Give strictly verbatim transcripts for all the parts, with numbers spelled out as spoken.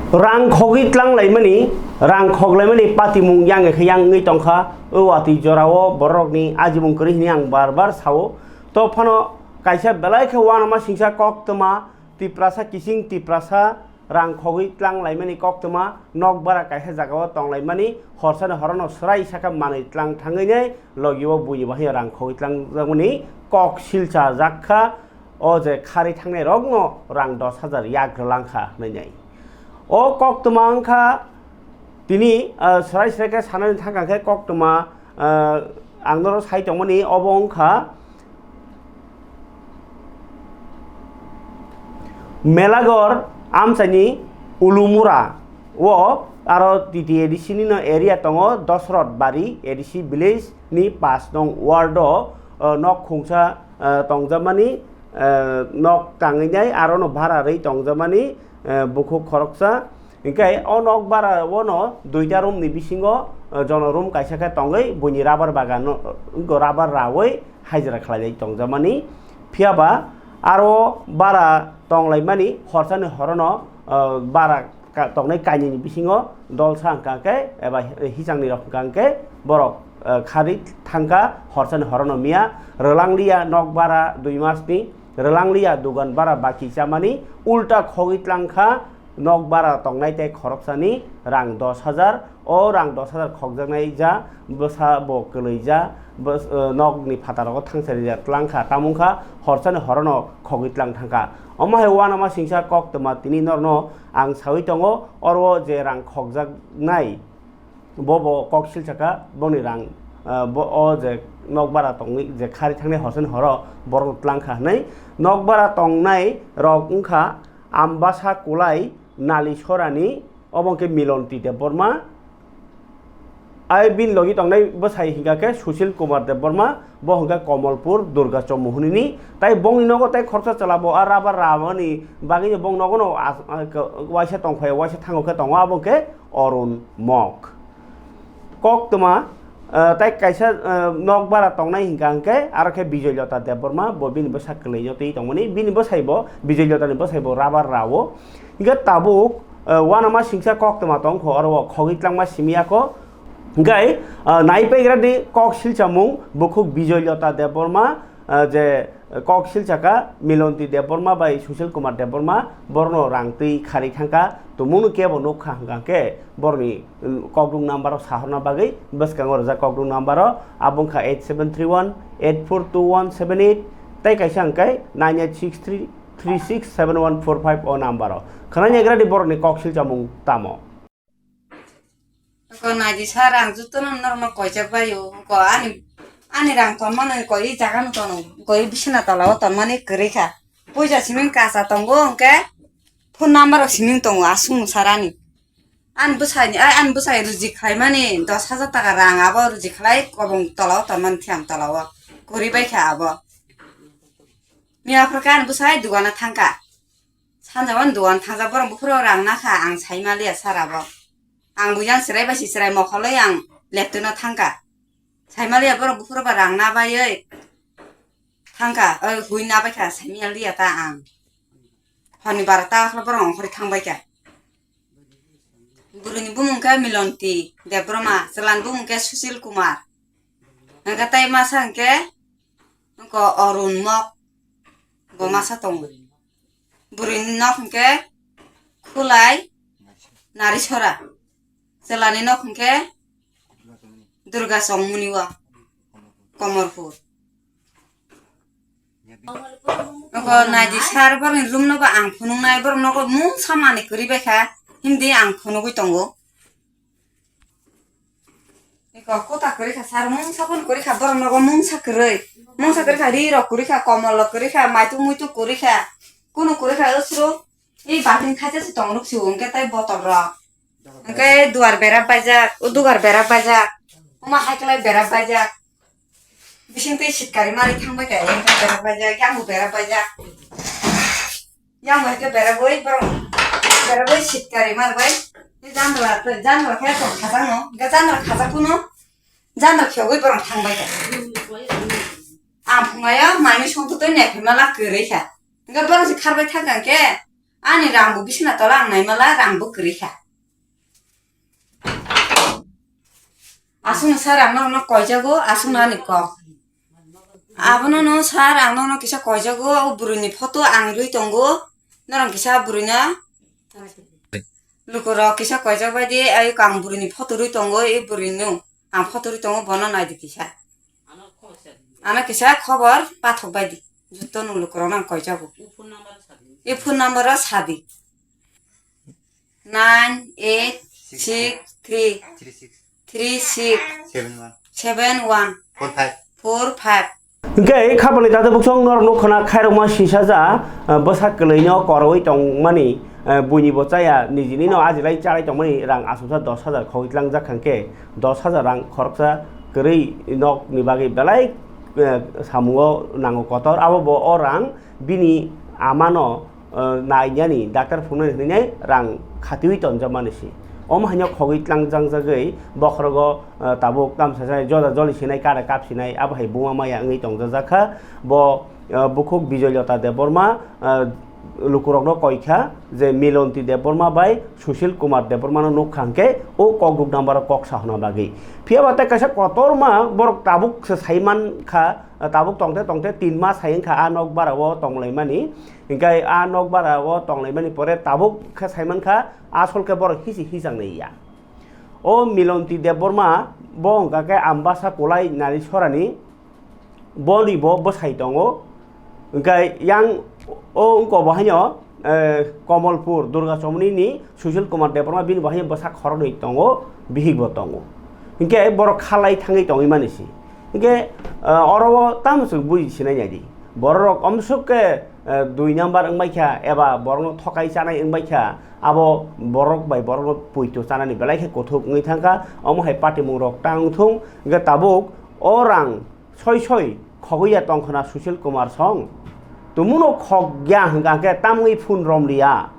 Rang khogwi tlang laimani, rang khok laimani patimung yang khe yang wngwi tongkha. O watwi jorao borokni ajimung kwrwi hwnwi ang bar bar sao. To phano kaisa belai khe uanama singsa koktwma Tiprasa kising Tiprasa rang khogwi tlang laimani koktwma, nok bara kaisa jagao tong laimani, horsani horono swrai saka manwi tlang thangwi nai, logio buini bahai rang khogwi tlang jakmani kok silcha jak kha. O je khari thangnai rokno rang dos hajar yak rwlang kha hwnwi nai. O koktwma wngkha tini, ah, swrai swrai khe sanani thangkha khe koktwma, ah, ang norok sai tongmani obo wngkha Melagor amchaini Ulumura o aro T T A D C nino area tongo Dosrot Bari A D C village ni pash nong ward o, ah, nok khungsa, ah, tongjakmani, eh, nok tangwi nai, arono bara rwi tongjakmani, eh, bukhuk khoroksa. Hinkhe o nok bara o no duita room ni bisingo, eh, jono room kaisa khe tongwi buini rubber bagan no, rubber rawi hajra khlailai tongjakmani. Phiyaba aro bara tonglaimani horsani horono, eh, bara ka-, tongnai kainwini bisingo dolsa hwnkha khe eba hi-, hisangni rok hwnkha khe borok, eh, khari thangkha horsani horono miya rwlangliya nok bara dui masni, rwlangliya dugan bara baki chamani, ulta khogwi tlangkha nok bara tongnai tei khoroksani rang dos hajar. O rang dos hajar khokjaknai ja bwsa bo kwlwi ja bws-, eh, nokni phataro thangsa rijak tlangkha, tamungkha horsani horono khogwi tlang thangkha. Omo hai uanama singsa koktwma tini norno ang saui tongo, oro je rang khokjaknai, bo bo kok silsakha, boni rang, ah, bo o je nok bara tongwi je khari thangnai horsani horo borok tlangkha hwnwi. Nok bara tongnai rok wngkha Ambasa Kulai, Nalisorani, obo hwnkhe Milonti Debbarma, ai bini logi tongnai bwsai hingka khe Sushil Kumar Debbarma, bo hingka Komolpur Durga Chommuhunini, tai bongni nogo tai khoroksa chwla bo a rubber ramani bagwi bong nogo no as-, a-, k-, waisa tongphai, waisa thango khe tongo, abo khe Arun Mok. Koktwma, eh, tai kaisa, eh, nok bara tongnai hingka hingke aro khe Bijoy Lota Debbarma, bo bini bwsa kwlwino twi tongmani, bini bwsai bo, Bijoy Lotani bwsai bo rubber rao. Hingke tabuk, eh, uanama singsa koktwma tongkho, oro o khogwi tlangma simi yakho. Hingke, ah, naipegradi kok silchamung bukhuk Bijoy Lota Debbarma, ah, je kok silchaka Milonti Debbarma bai Sushil Kumar Debbarma borokno rang twi khari thangkha, tumungno kebo nukha hwnkha khe borokni, um, kokdung number o sahorna bagwi bwskango rijak kokdung number o, abo wngkha eight seven three one eight four two one seven eight tei kaisa hwnkhe nine eight six three three six seven one four five o number o. Khwnai naigradi borokni kok silchamung tamo. Ko naidi sir, ang jotono norokno koijak bai o. Ko ani, ani rang tonmani ko i jaga no tono. Ko i bisina tola o tonmani kwrwi kha. Puisa siming kasa tongo hwnkhe phone number rok siming tongo aswk no sir ani. Ani bwsai ni, ai ani bwsai ruji khlai mani dos hajar taka rang abo ruji khlai kobong tola o tonmani thiyam tola o. Kwrwi bai kha abo. Miya phwrwkhe ani bwsai dugana thangkha. Sanjao ani dogan thangjak borok buphuru rang nakha ang saimaliya sir abo. Ang buiyan chwrai bai si chwrai mokholwi ang leptwino thangkha. Saimaliya borok buphuru ba rang nabaiwi thangkha, oi hui nabaikha saimaliya ta ang. Honi barota borok ongkhorwi thangbaikha. Bwrwini bumung khe Milonti Debbarma, chwlani bumung khe Sushil Kumar. Hwnkhe tei masa hwnkhe wngkha Arun Mok, bo masa tongo. Bwrwini nok hwnkhe Khulai Narisora. Chwlani nok hwnkhe Durga Chongmuni o Komorpur. Nokho naidi sir, borokni room no bo ang phunuknai, borok nogo mungsa manwi kwrwi bai kha, himdi ang phunugwi tongo. Eko kota kwrwi kha sir, mungsa phano kwrwi kha, borok nogo mungsa kwrwi. Mungsa kwrwi kha, ri rok kwrwi kha, komol rok kwrwi kha, maituk muituk kwrwi kha, kunu kwrwi kha, usru. I batin khaisa se tong nuk si hwnkhe tai botol rok. Hwnkhe duar berap baijak, o dugar berap baijak, oma hai kwlai berap baijak. Bising twi sitkari mari thang bai kha, yang berap baijak, yang bo berap baijak. Yang bai khe berap bai, borok berap bai sitkari mar bai. Tei jandala, jandala khe tong khajak no, hwnkhe jandala khajak kuno, jandala khiyogwi borok thang bai kha. Ang phungayo manwi songtutui naiphaima la kwrwi kha. Hwnkhe borok se kharbai thang kha hwnkhe, Ani rang bo bisina tola ang naimala, rang bo kwrwi kha. Aswkno sir ang norokno koijago, aswkno ani kok. Abono no sir ang norokno kisa koijago, o bwrwini photo ang rwi tongo. Norok kisa bwrwino lukurok kisa koijak bai di, ai kang bwrwini photo rwi tongo, e bwrwino ang photo rwi tongo, bono nai di kisa. Ano kisa khobor pathok bai di. Joto no lukurok no ang koijago. E phone number o sadi. Nine eight six three three six seven one four five. Hwnkhe khabangni tata buksong norok nukha na khairokma sisa ja, ah, bwsa kwlwino koroi tongmani, ah, buini bo chaya nijini no ajilai chalai tongmani rang aswksa dos hajar khogwi tlangjak kha hwnkhe dos hajar rang khoroksa kwrwi nokni bagwi belai, eh, samungo nango kotor abo bo o rang bini amano, eh, nainani, daktar phunuknani hwnwi rang khatiui tonjakmani se. Omo haino khogwi tlangjangjagwi bokhorogo, eh, tabuk tamsa sai joda joli sinai, kada kap sinai, abo hai buma maya wngwi tongjajak kha. Bo, eh, bukhuk Bijoy Lota Debbarma, eh, lukurokno koi kha je Milonti Debbarma bai Sushil Kumar Debbarmano nuk kha hwnkhe o kok duk number o kok sahona bagwi. Phiya ba tei kaisa kotorma borok tabuk se sai man kha, eh, tabuk tongte tongte tin mas hai wngkha a nok bara o tonglaimani. Hinkhe a nok bara o tonglaimani pore tabuk khe saimankha asol khe borok hisi hichang nai ya. O Milonti Debbarma bo hwnkha khe Ambasa Kolai Nari Sorani, boni bo bwsai tongo. Hinkhe yang o wngko bo haino, eh, Komolpur Durga Chomoni ni Sushil Kumar Debbarma bini bo haino bwsa khoroknwi tongo, bihik bo tongo. Hinkhe borok khalai thangwi tongwi mani se. Hinkhe, eh, oro o tamo se buji sinai nai di. Borok omsuk khe, eh, dui number wngbai kha eba borokno thokai chanai wngbai kha, abo borok bai borokno poito chanani belai khe kuthuk wngwi thang kha. Omo hai patimung rok tang thung, hinkhe tabuk o rang soi soi khogwi ya tong khna Sushil Kumar song. Tumungno khok ya hwnkha khe tamungwi phone rom liya,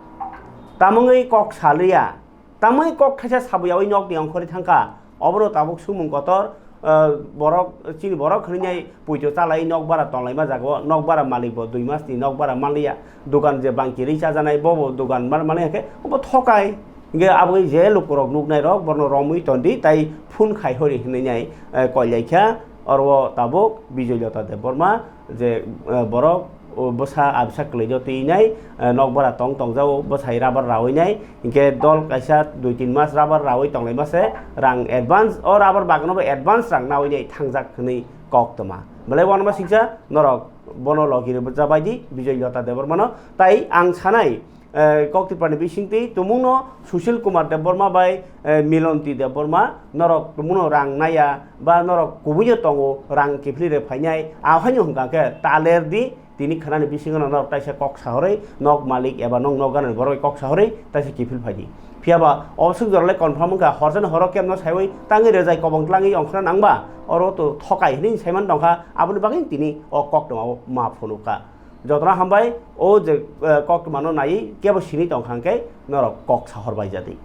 tamungwi kok sa liya. Tamoni kok thaisa sabuyaui nokni ongkhorwi thangkha. Obono tabuk sumung kotor, ah, borok, chini borok hwnwi nai poito chalai nok bara tonglaima jagao, nok bara malik bo dui masni nok bara manliya. Dogan je bangki rwi chajanai, bobo dogan mar manliya khe, obo thokai. Hinkhe aboni je lukurok nuknairok bono romwi tondi, tai phone khai hori hwnwi nai, eh, koilaikha. Oro tabuk Bijoy Lota Debbarma je, eh, borok, o bwsa abisa kwlwino twinai, eh, nokbara tong tongjao, bwsai rabar raoinai, hinkhe dol kaisa dui tin mas rabar raoi tonglaima se rang advance, o rabar bagano bo advance rang naoinai thangjak hwnwi kok toma. Belai uanama siksa norok bono logi rwjabai di Bijoy Lota Debbarmano. Tai ang sanai, eh, kok Tripurani bisingtwi tumungno Sushil Kumar Debbarma bai, eh, Milonti Debbarma norok tumungno rang naiya ba norok kubuino tongo rang kiphilwi rw phainai, ahoino hwnkha khe ta ler di, tini khwnani bisingo norok taisa kok sahorwi nok malik eba nok nok ganani borok kok sahorwi taisa kiphil phai di. Phiya ba oboswk jorale confirm wngkha, horjani horo kebno saiwi tangwi rwjai kobong tlangwi ongkhorna nangba oro to thokai hwnwi saiman tongkha, aboni bagwi tini o koktwmao ma phunukha. Jotono hambai, o je, eh, koktwmano naiwi kebo sini tongkha hwnkhe norok kok sahor bai jadi.